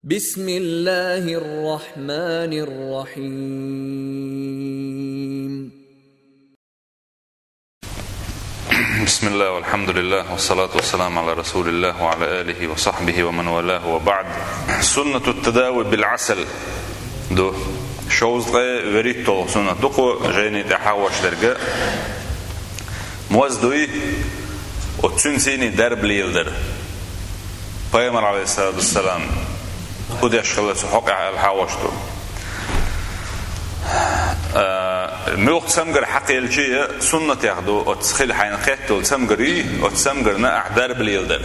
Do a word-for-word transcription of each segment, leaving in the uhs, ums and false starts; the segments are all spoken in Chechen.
بسم الله الرحمن الرحيم. بسم الله والحمد لله والصلاة والسلام على رسول الله وعلى آله وصحبه ومن والاه وبعد. سنة التداوي بالعسل ду. Шовзткъе вуьрхӀитталгӀа суннат ду кху жайни тӀехьа ваш дерга. Моз дуй, оццуьнций дарба леладар. Пайхамар, алейхиссалату вассалам, хӀу деш хилла цу хьокъехь аьлла хьагӀош ду. А, муьлхха цамгар хьакхелчий а суннатех ду, оцу хила хьайна кхеттал цамгар юй, оцу цамгарна ахь дарба леладар.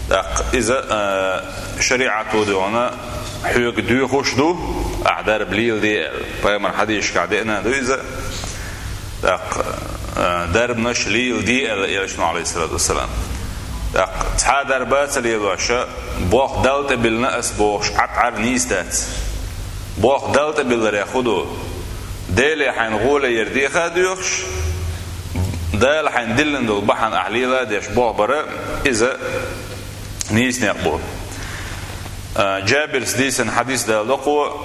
ТӀаккха иза, а, шариӀато дуьхьана хьоьга доьхуш ду, ахь дарба леладе аьлла. Пайхамар хьадисашкахь деана ду иза. ТӀаккха, а, дарбанаш леладе аьлла Элчано, алейхиссалату вассалам. ТӀаккха цхьа дарба ца лелош, болх Далла тӀе биллина ас бохуш, Ӏад-Ӏар нийса дац. Болх Далла тӀе билларе хӀу ду? Деле хьайна гӀоле яр деха а доьхуш, Дала хьайна диллина долу бахьана ахь лела а деш болх бар, иза нийса некъ бу. А, Джабирс дийцина хьадис даладо кхо: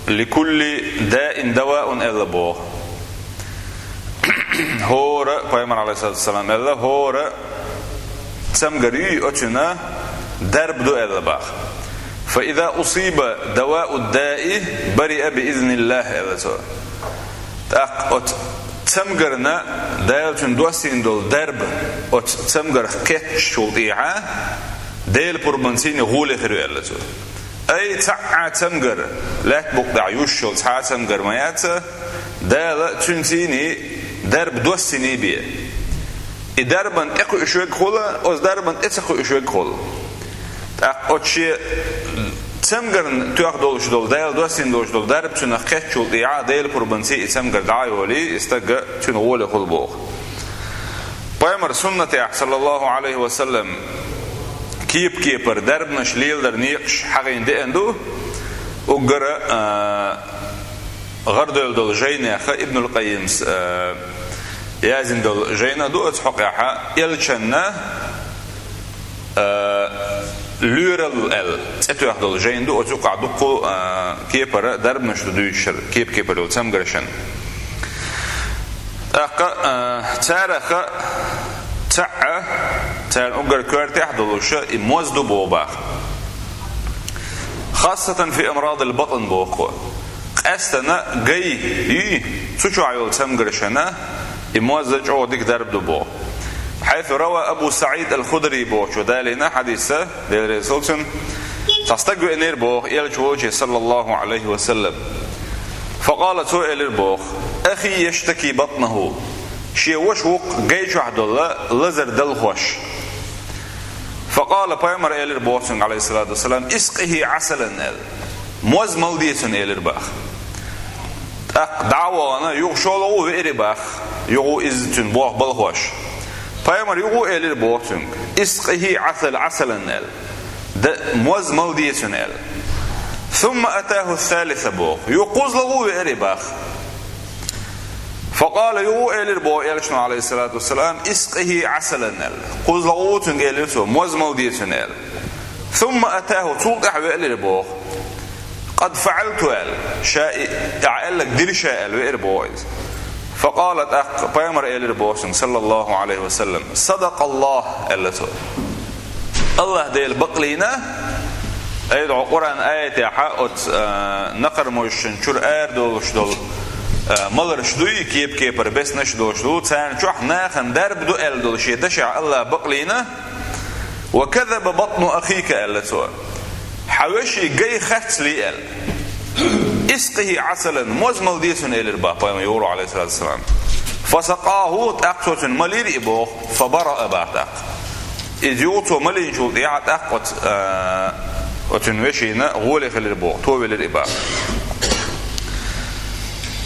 «لكل داء دواء», аьлла боху. ХӀора, Пайхамар, алейхиссалату вассалам, аьлла, хӀора цамгар юй, оцуьнан дарба ду аьлла баха. «فإذا أصيب دواء الداء برئ بإذن الله», аьлла цо. ТӀаккха оцу цамгарна Дала цуьнан доссийна долу дарба оцу цамгарх кхеттачул тӀехьа Делан пурбанций гӀоле хир ю аьлла цо. Ай, цхьа а цамгар, лаьтта букъа тӀехь юьсуш йолу цхьа а цамгар ма яц, Дала цуьнций дарба доссийна бен. И дарбан тӀе кхуьуш верг хуьлу, оцу дарбан тӀе ца кхуьуш верг хуьлу. ТӀаккха оцу шен цамгарна тоьхна долуш долу, Дала доссийна долуш долу дарба цуьнах кхеттачул тӀехьа Делан пурбанций и цамгар дӀа а йолий, и стаг цуьнан гӀоле хуьлу боху. Пайхамар суннатехь, саллаллаху алейхи ва саллам, кеп-кепара дарбанаш леладар некъаш хьагӀийна деана ду, уггара, а, гӀардойла долу жайнеха Ибнул Къаййимс, а, язйина долу жайна ду оцу хьокъехьа, Элчанна, а, лоьрал аьлла цӀе тоьхна долу жайна ду, оцу юкъахь дуккха, а, кепара дарбанаш ду дуьйцуш, кеп-кепара йолу цамгаршна. ТӀаккха, а, цараха цхьаъ, царна уггар коьртехь а долуша, и моз ду боху баха. «خاصة في أمراض البطن», боху. Къаьстина гай, и, цу чохь йолу цамгаршна и моз чӀогӀа дика дарба ду боху. حيث روى أبو سعيد الخدري бохучо далийна хьадиса, Дела реза хуьлда цунна, цхьа стаг веанера боху Элча волче, саллаллаху алейхи ва саллам. فقال, цо элира боху: «أخي يشتكي بطنه». Шен ваша ву-кх гай чохь долу лазар далхош. فقال, Пайхамар элира боху цуьнга, алейхиссалату вассалам: «اسقه عسلا», аьлла. Моз мала де цунна, элира баха. ТӀаккха дӀа а вахана, юха шолгӀа ву веара баха, юха ву иза цуьнан болх балхош. Пайхамар юха ву элира боху цуьнга: «اسقه عسل-، عسلا», аьлла. Да, моз мала де цунна, аьлла. «ثم أتاه الثالثة», боху. Юха кхузлагӀа ву веара баха. فقال, юха ву элира боху Элчано, алейхиссалату вассалам: «اسقه عسلا», аьлла. КхузлагӀа ву цуьнга элира цо: «Моз мала де цунна», аьлла. «ثم أتاه», цул тӀаьхьа веалира боху. «قد فعلت», аьлла. Ша и, аьлларг дира ша аьлла веара боху иза. فقال, тӀаккха Пайхамар элира боху цуьнга, саллаллаху алейхи ва саллам: «صدق الله», аьлла цо. Аллах Дела бакълийна, айда хьо Къуръан аятехьа оцу, а, накхармойшан чуьра арадолуш долу, а, маларш дуй, кеп-кепара беснаш долуш ду, царна чохь нахана дарба ду аьлла долу шен дашехь Аллах бакълийна, «وكذب بطن أخيك», аьлла цо. Хьан вешин гай харцлий аьлла. «اسقه عسلا», моз мала де цунна, элира баха Пайхамар, юха ву, алейхиссалату вассалам. «فسقاه», тӀаккха цо цунна малийра и боху, «فبرأ», баха тӀаккха. Иза юха цо малийначул тӀехьа тӀаккха оцу, а, оцуьнан вешина гӀоле хилира боху, товелира и баха.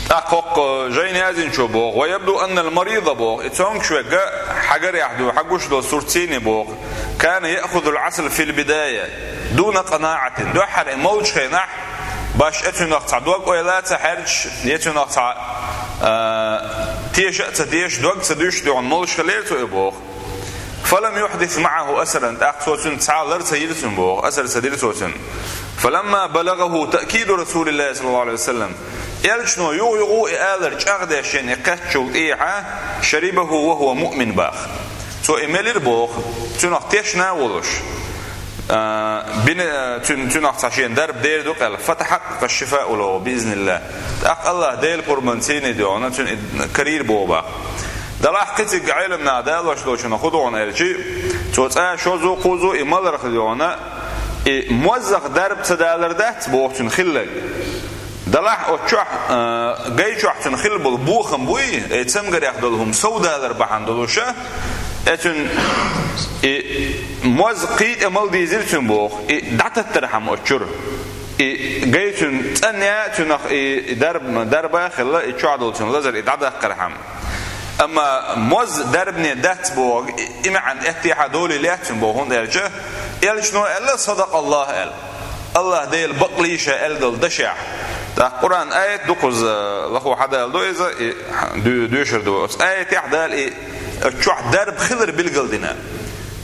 ТӀаккха хӀокху жайна язйинчо боху: «ويبدو أن المريض», боху, и цомгуш верг хьагарехь ду, хьагуш долу сурт сийна боху, «كان يأخذ العسل في البداية دون قناعة», дуьххьара и молчу хенахь, баш я цуьнах цхьа дог-ойла ца хьаьрчаш, я цуьнах цхьа, а, теша а ца тешаш, дог ца дуьшуш дуьхьал молуш хилира цо и боху. فلم يحدث معه أثرا, тӀаккха цо цуьнан цхьа лар ца йира цуьнан боху, асар ца дира цо цуьнан. فلما بلغه تأكيد رسول الله صلى الله عليه وسلم, элчано юха-юха и алар чӀагӀдеш шена и кхеттачул тӀехьа, شربه وهو مؤمن боху. Цо и мелира боху, цуьнах тешна а волуш. А, бина, а, цуьн-, цуьнах цхьа шена дарба дер ду къаьлла, فتحقق الشفاء له بإذن الله. ТӀаккха АллахӀ Делан пурбанца цуьнан и дуьхьа, цуьнан и карийра боху боху. Делахь кхин цигахь Ӏеламнаха далош долчунах хӀун ду хьуна аьлча, цо цкъа шозза, кхузза и маларх дуьхьа, и моззах дарба ца далар дац боху цуьнан хилларг. Делахь оцу чохь, а, гай чохь цуьнан хилла болу бохам буй, э, цамгарех долу хӀума совдалар бахьана долуша, э, цуьнан и моз кхин тӀе мала дийзира цуьнан боху, и дӀататтархьама оцу чуьра. И гай цуьнан цӀанъян цуьнах и, и дарба, дарба а хилла, и чохь долу цуьнан лазар и дӀадаккхархьама. Амма моз дарбане дац боху, и, и маьӀна эттехьа долий лаьцна боху, хӀунда аьлча, элчано аьлла, صدق الله аьлла. АллахӀ Дела бакълийша аьлла долу дашехь. ТӀаккха Къуръан аят ду кхуза, лахо хьадала ду иза, и ду-, доьшур ду. Оцу аятехь Дала и оцу чохь дарба хилар билгал дина.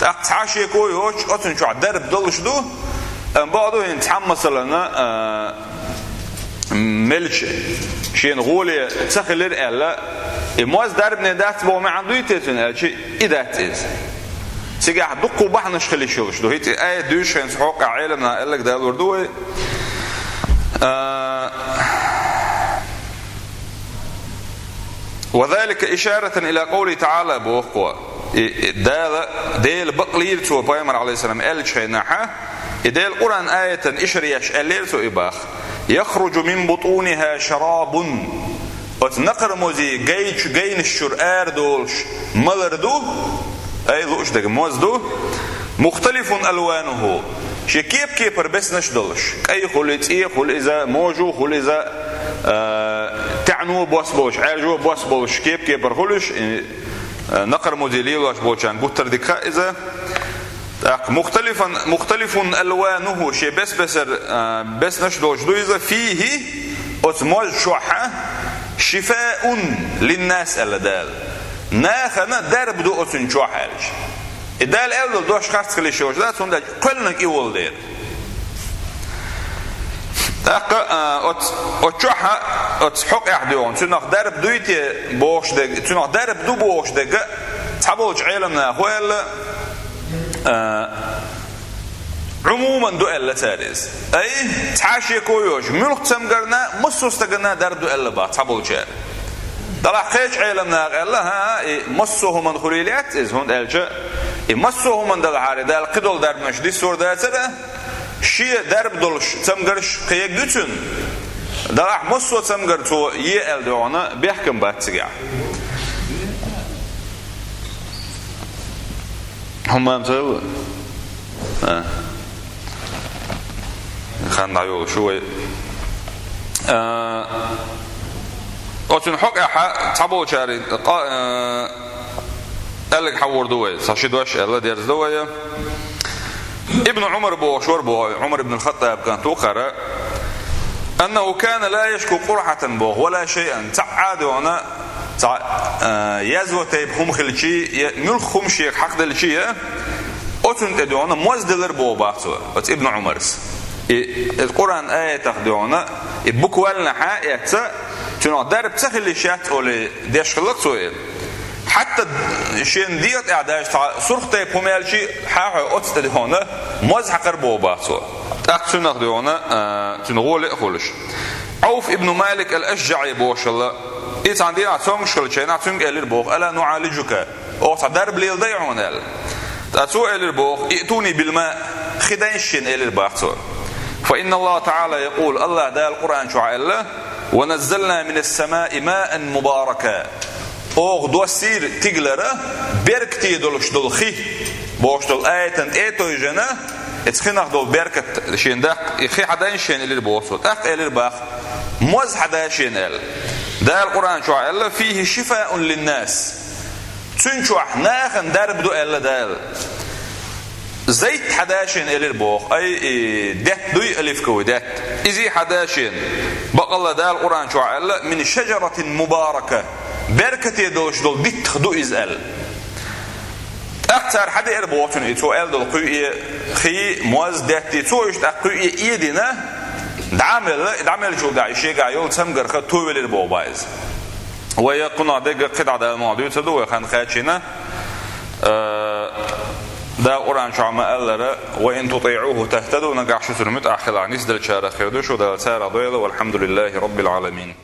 ТӀаккха цхьа шеко йоцуш, оцун чохь дарба долуш ду, амма бакъду хӀинца цхьамма масалана, а, мелча, шена гӀоле ца хилира аьлла, и моз дарбане дац боху маьӀна дуй те цуьнан аьлча, и дац иза. Цигахь дуккха бахьанаш хила йиш йолуш ду. ХӀинца и аят дуьйцуш хенца хьокъехь Ӏеламнаха аьлларг далор ду вай. А, وذلك إشارة إلى قوله تعالى боху кхо. И, и Дала, Дела бакълийра цо пайхамар, алейхиссалам, аьллачу хенахьа, и Дела Къуръан аятан ишар еш аьллера цо и бах. يخرج من بطونها شراب. Оцу накхармозий гайчу гайнаш чуьра арадолуш малар ду, ай, лууш дерг моз ду, مختلف ألوانه. Шен кеп-кепара беснаш долуш. КӀай хуьлу, цӀе хуьлу иза, можу хуьлу иза, а, таьӀно бос болуш, Ӏаьржо бос болуш, кеп-кепара хуьлуш, и, а, накхармозий лелош болчарна гуттар дика хаьа иза. ТӀаккха مختلفا, مختلف ألوانه, шен бес-бесар, а, беснаш долуш ду иза, فيه, оцу моз чохьа, شفاء للناس аьлла Дала. Нахана дарба ду оцун чохь аьлча. И Дала аьлла долу дош харц хила йиш йолуш дац, хӀунда аьлча кхоьллинарг и волу дела. ТӀаккха, а, оц-, оцу чохьа, оцу хьокъехь дуьхьа, цуьнах дарба дуй те бохуш дерг, цуьнах дарба ду бохуш дерг, цхьаболчу Ӏеламнаха хӀун аьлла, а, Ӏумуман ду аьлла цара иза. Ай, цхьа шеко йоцуш, муьлхха цамгарна, массо а стаганна дарба ду аьлла бах цхьаболчара. Делахь кхечу Ӏеламнаха аьлла, хӀан, и массо а хӀуманна хуьлий лаьцна иза, хӀунда аьлча и массо а хӀуманна делахьара, Дала кхидолу дарбанаш диссор дацара, шен дарба долуш цамгарш кхега ю цуьнан. Делахь массо а цамгар цо е аьлла дуьхьа, бехкам бац цигахь. ХӀумма ца хилла? А. Хан дӀайолуш ву вай. А, оцун хьокъехьа цхьаболчари къа-, а, аьлларг хьан вур ду вай? Цхьа ши дош аьлла дерза ду вай. Ибн Умар бохуш вара боху, Умар ибн Хаттаб кӀант ву кхара. أنه كان لا يشكو قرحة боху, ولا شيئا. Цхьа а дуьхьа Цхьа, а, язва тайпа хӀума хилчий, я муьлхха хӀума шега хьакхаделчий, я оцунна тӀе дуьхьа моз делира боху бах цо, оцу Ибн Умарс. И, и Къуръан аятах дуьхьа, и буквально хьан а эцца, цуьнах дарба ца хилийша яц олий деш хилла цо и. Хьатта шен дегӀа тӀехь даже цхьа сурх тайпа хӀума яьлчий, хьан а хьой оцу тӀе дуьхьа моз хьакхара боху бах цо. ТӀаккха цуьнах дуьхьа, а, цуьнан гӀоле а хуьлуш. Ӏауф ибн Малик ал-АшжаӀи бохуш хилла, и цхьана дийнахь цомгуш хилла чайнахь цуьнга элира боху: «Ала нуӀалижука? Оха цхьа дарба леладай хьуна?» — аьлла. Ткъа цо элира боху: «Иътуни бил маъ, хи дайша шена», — элира бах цо. «Фа инна Аллаха таӀала якъул», Аллаха Дала Къуръан чохь аьлла: «Ва наззална минас самаи маан мубарака». Оха доссийра тигалара беркате долуш долу хи, бохуш долу аятан тӀе а тойжана, оцу хинах долу беркат шена даккха, и хи хьадай шена элира боху цо. ТӀаккха элира бах: «Моз хьадай шена», — аьлла. Дала Къуръан чохь аьлла: «Фихи шифаун линнас». Цуьнан чохь нахана дарба ду аьлла Дала. Зайт хьадай шена элира боху. Ай, и детта дуй, оливковый детта. Изий хьадай шена. Бакъалла Дала Къуръан чохь аьлла: «Мин шаджаратин мубарака». Беркате долуш долу диттах ду иза аьлла. ТӀаккха цара хьадеар боху цунна и, цо аьлла долу кхуьуе хи, моз, детта, цо уьш тӀаккха кхуьуе эдина, дӀа а мелла, и дӀа меллачул тӀаьхьа и шегахь йолу цамгарх товелира боху бах иза. Вай кхунах дерриг а кхидӀа Дала муха дуьйцур ду вай хан кхаьччина, а, Дала Къуръан чохь ма-аллара: «Ва ин тутиӀуху тахтаду», нагахь шу цунна муьтӀахь хилахь, нисделлачарах хир ду шу, Дала царах дойла, валхьамдулиллахи раббил Ӏаламин.